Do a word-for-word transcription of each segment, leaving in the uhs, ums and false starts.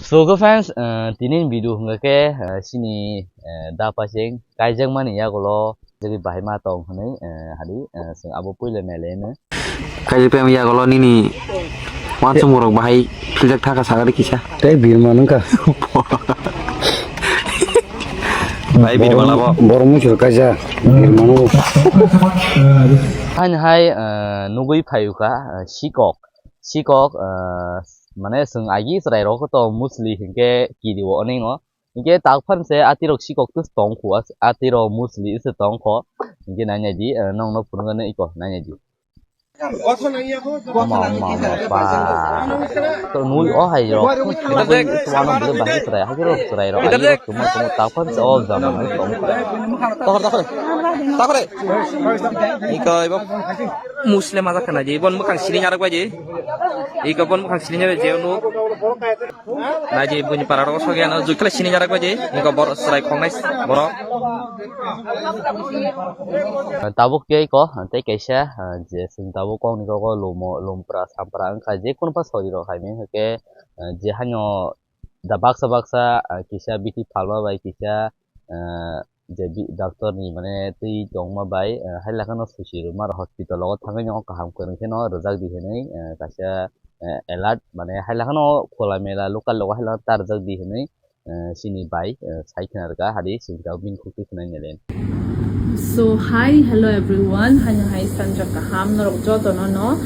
So, ke fans, eh, tini video hwnkha khe, eh, sini, eh, da pasing kaijakmani yagulo jagwi bahai ma tong hwnwi, eh, hadi, eh, chwng abo puila nailai no. Kaijak tei yagulo nini wansuk borok bahai philjak thaka sagari kisa. Tei birman wngkha. Bahai birman abo. Borok muchur kaisa birman wngkha. Haini hai, eh, nugwi phaiukha, eh, sikok. Sikok, eh, mane chwng agi chwrairok to mostly hinkhe kirio oningo. Hinkhe takphar se atirok sikok to tongkho, as-, atirok mostly se tongkho. Hinkhe nainai di, eh, nongno phunukgano iko nainai di. Oma, oma, oma, pa. To nui o hai rok. Nugwi to ano bwrwi bahai chwrai, hai rok chwrairok, agi rok tongma tongma takphar se o jama no tongkho. Takhore, takhore. Takhore. Iko ibo. Muslim aja khana je, ibon mwkhang sini nyarak bai je. Iko bon mwkhang sini nyarak je, nuk. Nai je, buini para rok sogya no, jukhle sini nyarak bai je. Iko bor chwrai khongnai borok. Tabuk ke iko, tei kaisa, je chwng tabuk kok ni kok o lumo, lumpra, sampra wngkha, je kono pa sori rok hai meng khe, je haino da baksa baksa, kisa bithi phalma bai kisa, je bi-, doctor ni mane twi tongma bai, eh, hai lakhano susi rwma rok hospital o thangwi no kaham kwrwng kheno rwjak di hinwi, eh, kaisa, eh, alert mane hai lakhano khwla mela local logo hai lakhano ta rwjak di hinwi, eh, sini bai, eh, sai khna rwkha hadi sini ta bini khuk twi khwnai nelen. So, hi, hello everyone, haino hai sanja kaham norok joto no no.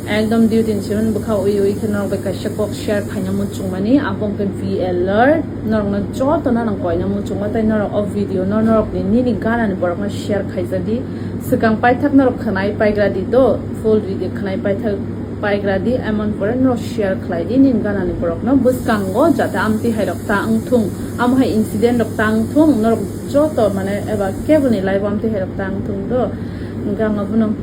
Ekdom duty ni simi bwkha ui ui khe norok bai kaisa kok share khaina muchungmani, abo wngkha V L R. Norokno jotono nang koina muchungo, tei norok o video no norok ni nini gana ni borok no share khaija di. Swkang paithak norok khwnai paigra di do, full video khwnai paithak paigra di, emon pore norok share khlai di nini gana ni borok no. Bwskango jate amtwi hai rok ta wng thung, amo hai incident rok ta wng thung, norok joto mane eba kebo ni life o amtwi hai rok ta wng thung do. Hwnkhe ang abono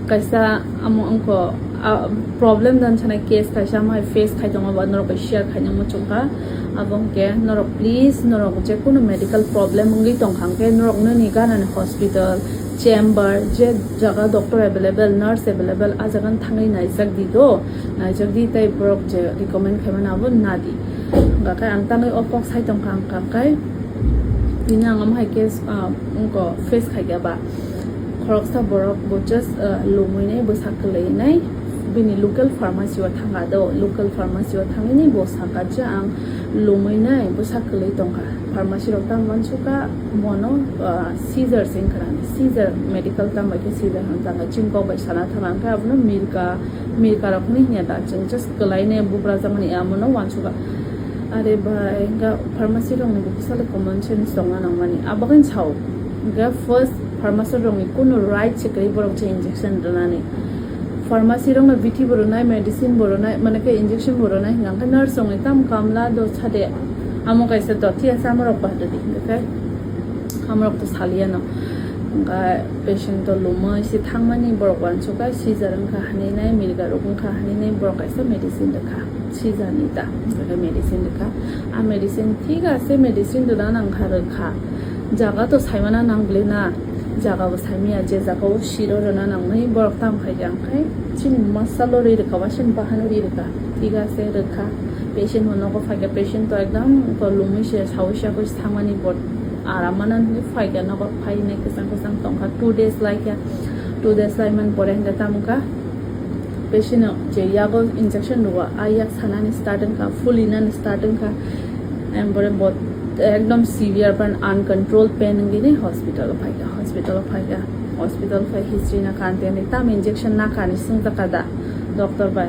kaisa amo wngkha, ah, problem dan sanai case kaisa amo hai face khai tongo, ba norok bai share khaina muchungkha. Abo hwnkhe norok please, norok je kunu medical problem wngwi tongkha hwnkhe norok nini gana ni hospital, chamber, je jaga doctor available, nurse available, ah jaga no thangwi naijak di do, naijak di tei borok je recommend khaimani abo na di. Hwnkhe ang tanwi o kok sai tongkha, hwnkhe tini ang amo hai case, ah, wngkha face khaikha ba. Khoroksa borok bo just, uh, lumui nai, bwsa kwlwi nai, bini local pharmacy o thanga do, local pharmacy o thangwi nai bo saka je ang lumui nai, bwsa kwlwi tongkha. Pharmacy rok tamo uansukha, mono, uh, seizure se wngkha nani, seizure medical tamo khe seizure hwn tamo chini kok bai sana thangna hwnkhe abono mirka, mirka rok hinwi hinya da, chwng just kwlai nai bubrajakmani amono uansukha. Are bai, hwnkhe pharmacy rokni bo bwsalo common sense tongna nangmani. Abo khe sao, hwnkhe first pharmacy rokni kunu right se kwrwi borok je injection rwnani. Pharmacy rokno bithi bo rwnai, medicine bo rwnai, mane khe injection bo rwnai, hwnkhe nurse rokni tamo kamla do sade. Amo kaisa dothi asa amorok bahato di, hwnkhe amorok to saliya no. Hwnkhe patient to lumui se thangmani borok uansukha, seizure wngkha hinwi nai, mirga rok wngkha hinwi nai, borok kaisa medicine rwkha. Seizure ni ta, hwnkhe medicine rwkha. A medicine thik ase, medicine rwna nangkha rwkha. Jaga to saimana nangli na, jaga bo saimaya, je jaga o siro rwna nangmani borok tamo khaikha, hwnkhe chini masalo ri rwkha ba chini bahano ri rwkha. Thik ase rwkha. Patient bo nogo phaikha, patient to ekdam to lumui se saui se thangmani bo aram mana hinwi phaikha, nogo phainai kwchang kwchang tongkha, two days laikha, two days laimani pore hwnkhe tamo kha. Patient no je yago injection rwo, a yak sanani start wngkha, fulinani start wngkha. Em, pore bo ekdom severe pain, uncontrolled pain wngwi ni hospital o phaikha, hospital o phaikha, hospital phai history na kha, tei tam injection na kha ni swngjakha da doctor bai,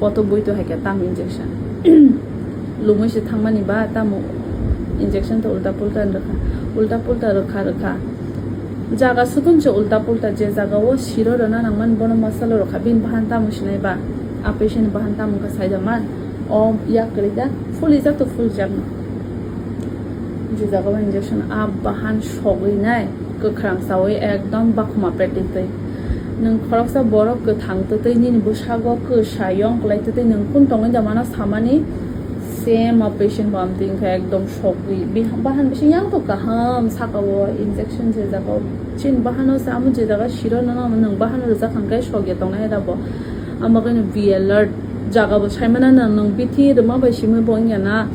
photo bui to haikha tam injection. Lumui se thangmani ba tamo injection to ulta pulta rwkha, ulta pulta rwkha rwkha. Jaga sutun se ulta pulta, je jaga o siro rwna nangmani bono masalo rwkha, bini bahan tamo sinai ba, a patient ni bahan tamo wngkha saida man, o yak kwrwi da, fulijak to fulijak no. Je jaga o injection a bahan sogwi nai, kwkhwrang chawi ekdom bakhuma peti twi. Nwng khoroksa borok kwthang twtwi nini bwsago kwsa yong kwlai twtwi nwng kun tongwi da mano samani, same a patient bo amtwi wngkha ekdom sogwi. Biham bahan bising yang to kaham saka o injection je jaga o chin bahano se amo je jaga siro no nwng bahano rijak hwnkhe sogya tongnai da bo. Amo khe no be alert. Jaga bo saimana nang, nang bithi rwma bai simi bo wngya na.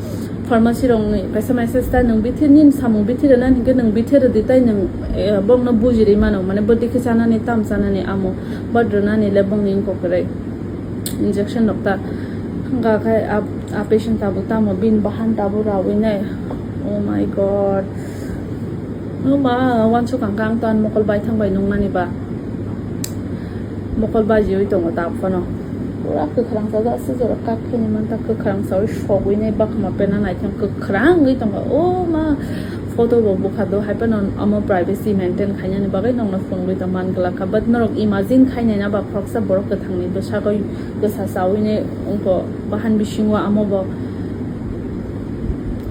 Pharmacy rok ni kaisa message ta nang bithi nini samung bithi rwna hinkhe nang bithi rwdi tai nang, eh, bokno bujiri mano, mane bwtwi khe chanani tam chanani amo, but rwnani le bongni wngkok kwrwi injection rok ta. Hwnkha khe a, a patient tabuk tamo bini bahan tabuk rawi nai. Oh my God. Numa wansuk ang kang tan mokol bai thang bai nung mani ba. Mokol bajiwi tongo tak phano. Pura kwkhwrang sajak se jora kak phini manta kwkhwrang sawi sogwi nai bakma pena naithang kwkhwrang wngwi tongo. O ma photo bo bukha do hai phano omo privacy maintain khainani bagwi nokno phunugwi tong man glak kha. But norok imagine khainai na ba khoroksa borok kwthangni bwsakoi kwsa chawi nai wngkho bahan bisingo amo bo.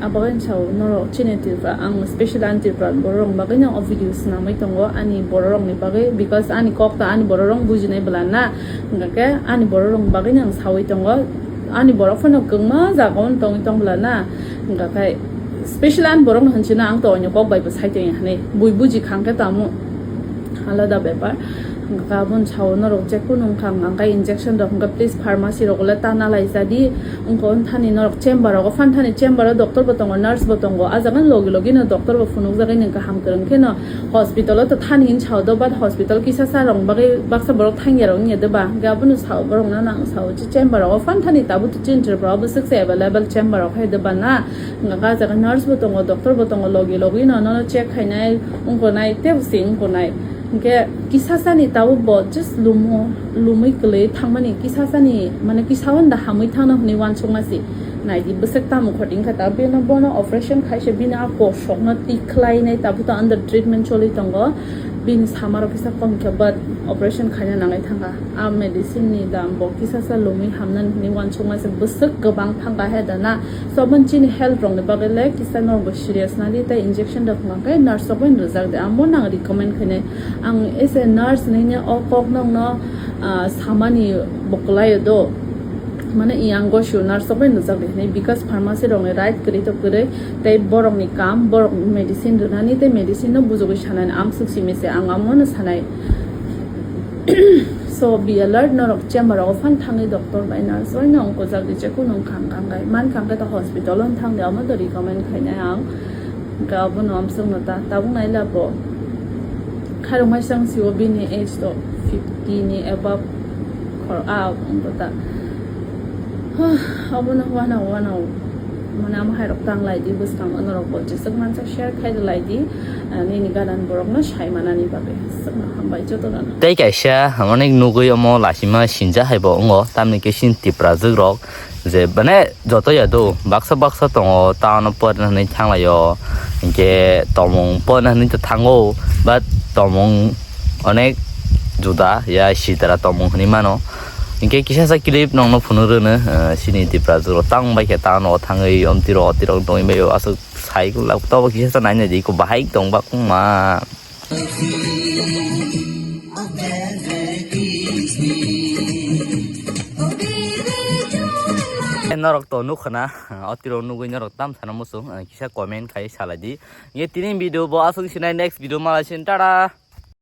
Abo khe sao norok chini Tripura, ang special ani Tripura borok rok bagwi no o video swnamwi tongo ani borok rok ni bagwi, because ani kok ta ani borok rok bujinai bwla na, hwnkha khe ani borok rok bagwi no ang sawi tongo, ani borok phano kwbangma jaga o tongwi tong bwla na, hwnkha khe special ani borok no hwnchino ang to onyo kok bai bo sai tongya hinwi bui buji khang khe tamo alada bepar. Hwnkha khe aboni sao norok je kunu wngkha, hwnkha khe injection rok hwnkha, please pharmacy rok le ta nalai jadi. Wngkha wngthani norok chamber rogo phanthani chamber o doctor bo tongo, nurse bo tongo, a jaga logi logi no doctor bo phunukjagwi nang kaham kwrwng khe no hospital o to thani hin sao do, but hospital kisa sa rok bagwi baksa borok thangya rok wngya de ba, hwnkhe abono sao borok no nang sao je chamber rogo phanthani tabuk to chini Tripura o bwswk se available chamber rok hai de ba na, hwnkha khe a jaga nurse bo tongo, doctor bo tongo, logi logi no nono check khainai wngkha nai tei bwswi wngkha nai. Hwnkhe kisasani tabuk bo just lumo, lumwi kwlwi thangmani kisasani, mane kisa hwn da hamwi thangna hwnwi uansukma si. Naidi bwswk tamo khoti wngkha ta, bino bono operation khaisa bini a kosokno tik khlainai tabuk to under treatment choli tongo. Bini samarok kisa kom khe but operation khaina nangwi thangkha. A medicine ni dam bo kisasa lumwi hamnani hwnwi uansukma si bwswk kwbang thangkha he da na. So, aboni chini health rokni bagwi le kisa norokbo serious nadi tei injection rok hwnka khe nurse rok bai rwjak di, amo nang recommend khainai. Ang as a nurse hinwi o kok nokno, ah, samani bo kwlaio do, mane yang gosio nurse rok bai rwjak di hinwi, because pharmacy rokni right kwrwi to kwrwi tei borokni kam, borok medicine rwnani tei medicine no bujogwi sanani amswk simi se ang amono sanai. So, be alert, norok chamber rogo phan thangwi doctor bai nurse bai no ongkojak di, je kunu wngkha wngkha wngkha, man kha wngkha ta hospital o thang di, amo to recommend khainai ang. Hwnkhe abono amswkno ta tabuk naila bo khairokmai sang sio bini age to fifty ni above khor a wngkha ta. Huh, abono uanao uanao mane amo hairok tang lai di bwskango norok bo jeswk mansa share khai rwlai di, ah, nini ganan borokno sai manani bagwi. Swkno hambai jotono. Tei kaisa onek nugwi omo lasima sinja hai bo wngo, tamni khe chini Tiprajwk rok je mane joto ya do baksa baksa tongo, town o porna hinwi thanglaio, hinkhe tongmung porna hinwi to thango, but tongmung onek juda ya sitara tongmung hinwi mano. Hinkhe kisa sa clip nongno phunuk rwno, eh, chini Tiprajwk rok tang bai khe town o thangwi omtwi rok otirok tongwi baio, aswk sai kwlak tobo kisa sa naina di ko bahai tong bakma. Norok to nukha na, otirok nugwi norok tam sana muchung, kisa comment khai salai di. Ye tini video bo aswk sinai, next video malai sin, tata.